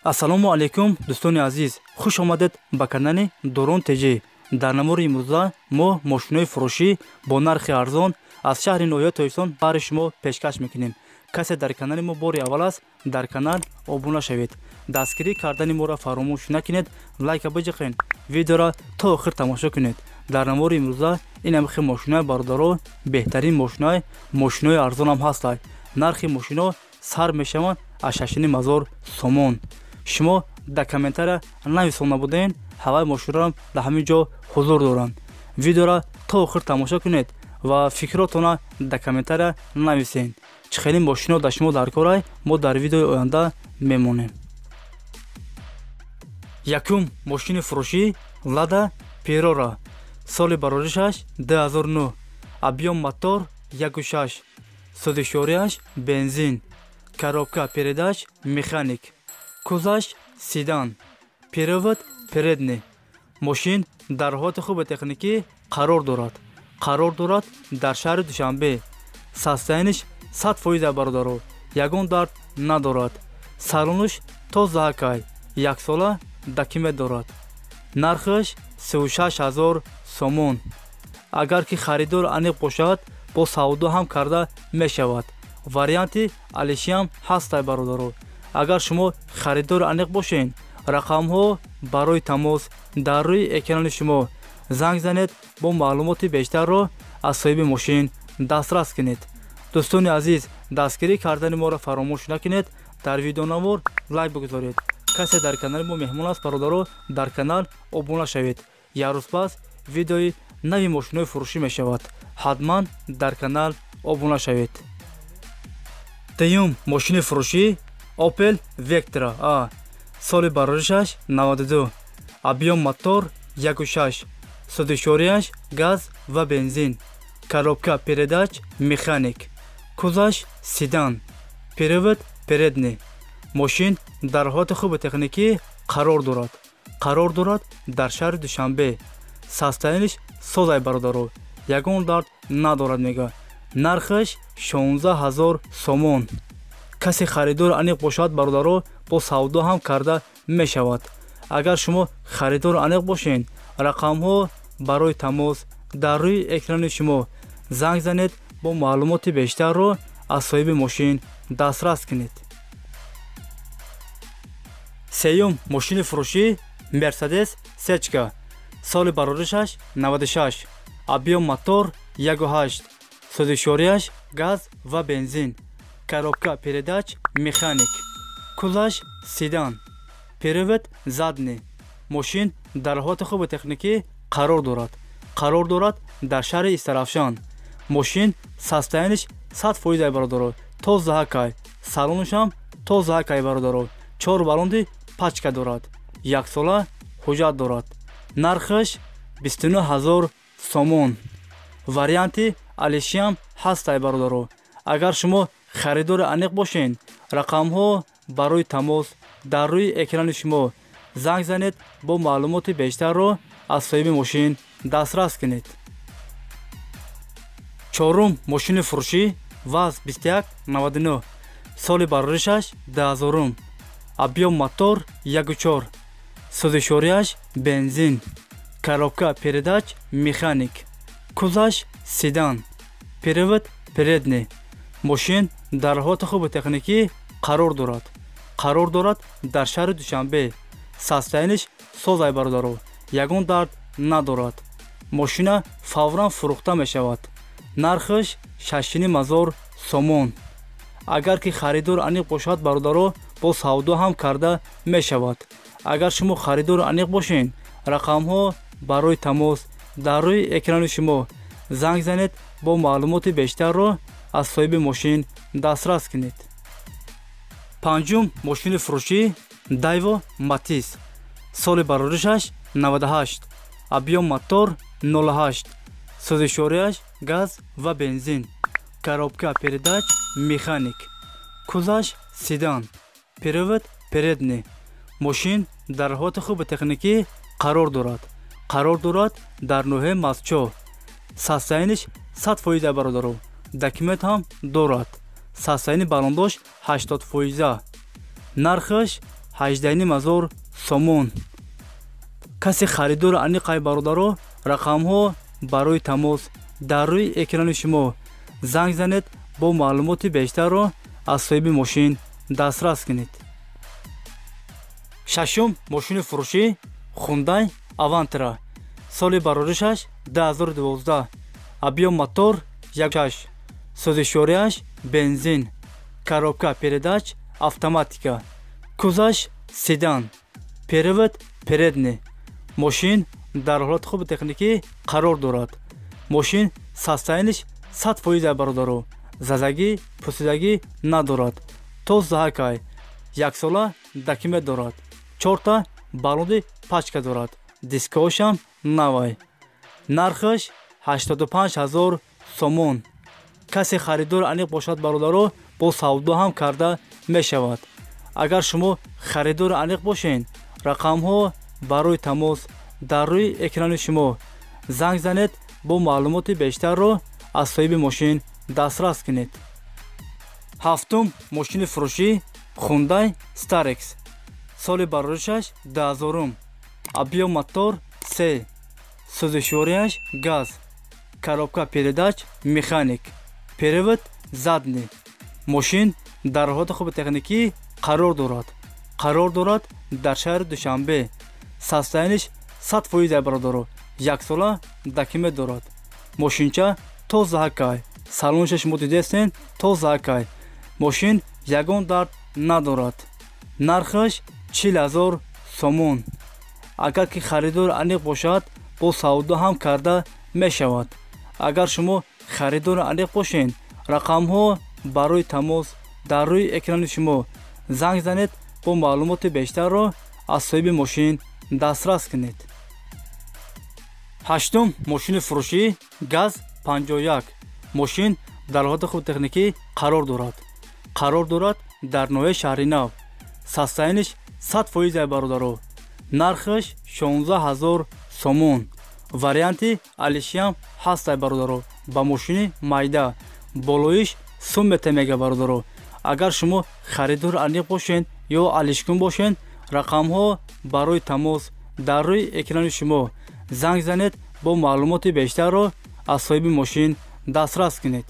Ассалому алайкум, дӯстони азиз, хуш омадед ба канали Дорон ТЖ. Дар навори имрӯза мо мошинои фурӯшӣ бо нархи арзон аз шаҳри ноҳияи Тоҷикистон баҳри шумо пешкаш мекунем. Касе дар канали мо бори аввал аст, дар канал обуна шавед. Дастгирӣ кардани моро фаромӯш накунед, лайка биҷиқед, видеоро то охир тамошо кунед. Дар навори имрӯза ин ҳамихи мошинои, бародаро, беҳтарин мошинои, мошинои арзонам ҳастанд. Нархи мошино сар мешаванд аз 6,5 ҳазор сомон. Шумо дар комментария нависонда будем, ҳаваи мошинорам дар ҳамин ҷо ҳузур доранд. Видеоро то охир тамошо кунед ва фикротона дар комментария нависед. Чӣ хеле мошино дар шумо дар корай, мо дар видеои оянда мемонем. Якум мошини фурӯшӣ Лада Приора, соли бароришаш 2009, объём мотор 1,6, сӯзишвориаш бензин, коробка передач механик, кузоваш седан, привод передний. Мошин дар ҳолати хуби техникӣ қарор дорад. Қарор дорад дар шаҳри Душанбе. Состояниш 100%, бародаро, ягон дард надорад. Салонуш тозаакай, яксола документ дорад. Нархаш 36 000 сомон. Агар ки харидор аниқ бошад, бо савдо ҳам карда мешавад. Варианти алишиам ҳастай, бародаро. Агар шумо харидори аниқ бошед, рақамҳо барои тамос дар рӯи экрани шумо, занг занед, бо маълумоти бештарро аз соҳиби мошин дастрас кунед. Дӯстони азиз, дастгирӣ кардани моро фаромӯш накунед, дар видеонавор лайк бигузоред. Касе дар канали мо меҳмон аст, бародаро, дар канал обуна шавед. Як рӯз пас видеои нави мошинои фурӯшӣ мешавад, ҳатман дар канал обуна шавед. Дуюм мошини фурӯшӣ Opel Vectra A, соли бароришаш 92, объём мотор 1,6, сӯзишвориаш газ ва бензин, коробка передач механик, кузоваш седан, привод передний. Мошин дар ҳолати хуби техникӣ қарор дорад. Қарор дорад дар шаҳри Душанбе. Состояниш созай, бародаро, ягон дард надорад, мега. Нархаш 16 000 сомон. Касе харидор аниқ бошад, бародаро, бо савдо ҳам карда мешавад. Агар шумо харидор аниқ бошед, рақамҳо барои тамос дар рӯи экрани шумо, занг занед, бо маълумоти бештарро аз соҳиби мошин дастрас кунед. Сеюм мошини фурӯшӣ Мерседес Сечка, соли бароришаш 96, объём мотор 1,8, сӯзишвориаш газ ва бензин, коробка передач механик, кузоваш седан, привод задний. Мошин дар ҳолати хуби техникӣ қарор дорад. Қарор дорад дар шаҳри Истаравшан. Мошин состояниш 100%, бародаро, тозаакай, салонушам тозаакай, бародаро, чор баллонди пачка дорад, яксола ҳуҷҷат дорад. Нархаш 29 000 сомон. Варианти алишиам ҳастай, бародаро. Агар шумо харидори аниқ бошед, рақамҳо барои тамос дар рӯи экрани шумо, занг занед, бо маълумоти бештарро аз соҳиби мошин дастрас кунед. Чорум мошини фурӯшӣ ВАЗ 2199, соли бароришаш 2000-ум, объём мотор 1,4, сӯзишвориаш бензин, коробка передач механик, кузоваш седан, привод передний. Мошин дар ҳолати хуби техникӣ қарор дорад. Қарор дорад дар шаҳри Душанбе. Состояниш созай, бародаро, ягон дард надорад. Мошина фавран фурӯхта мешавад. Нархаш 6,5 ҳазор сомон. Агар ки харидор аниқ бошад, бародаро, бо савдо ҳам карда мешавад. Агар шумо харидори аниқ бошед, рақамҳо барои тамос дар рӯи экрани шумо, занг занед, бо маълумоти бештарро аз соҳиби мошин дастрас кунед. Панҷум мошини фурӯшӣ Дайво Матиз, соли бароришаш 98, объём мотор 08, сӯзишвориаш газ ва бензин, коробка передач механик, кузоваш седан, привод передний. Мошин дар ҳолати хуби техникӣ қарор дорад. Қарор дорад дар ноҳияи Мастчоҳ. Состояниш 100%, бародаро, документ ҳам дорад. Состояни баландош 80%. Нархаш 18 ҳазор сомон. Касе харидори аниқай бародаро, рақамҳо барои тамос дар рӯи экрани шумо. Занг занед, бо маълумоти бештарро аз соҳиби мошин дастрас кунед. Шашум мошини фурӯшӣ Хундай Авантра, соли бароришаш 2012, объём мотор 1.6, сӯзишвориаш бензин, коробка передач автоматика, кузаш седан, привод передний. Мошин дар ҳолати хуби техникӣ қарор дорад. Мошин состояниш 100% бародаро, зазагӣ пусидагӣ надорад, тозаҳакай, яксола документ дорад, 4та баллони пачка дорад, дискаошам навай. Нархаш 85 ҳазор сомон. Касе харидори аниқ бошад бародаро, бо савдо ҳам карда мешавад. Агар шумо харидори аниқ бошед, рақамҳо барои тамос дар рӯи экрани шумо. Занг занед, бо маълумоти бештарро аз соҳиби мошин дастрас кунед. Ҳафтум мошини фурӯшӣ Хундай Starex, соли бароришаш 2000, объём мотор 3, сӯзишвориаш газ, коробка передач механик, привод задний. Мошин дар ҳолати хуби техникӣ қарор дорад. Қарор дорад дар шаҳри Душанбе. Состояниш 100% бародаро, яксола документ дорад. Мошинча тозаҳакай, салонша шумо дидестен, тозаҳакай. Мошин ягон дард надорад. Нархаш 40 ҳазор сомон. Агар ки харидор аниқ бошад, бо савдо ҳам карда мешавад. Агар шумо харидори аниқ бошед, рақамҳо барои тамос дар рӯи экрани шумо. Занг занед, бо маълумоти бештарро аз соҳиби мошин дастрас кунед. Ҳаштум мошини фурӯшӣ ГАЗ 51. Мошин дар ҳолати хуби техникӣ қарор дорад. Қарор дорад дар ноҳияи Шаҳринав. Состояниш 100% бародаро. Нархаш 16 ҳазор сомон. Варианти алишиам ҳастай бародаро, ба мошини майда. Болоиш сум метемега бародаро. Агар шумо харидори аниқ бошед ё алишкун бошед, рақамҳо барои тамос дар рӯи экрани шумо. Занг занед, бо маълумоти бештарро аз соҳиби мошин дастрас кунед.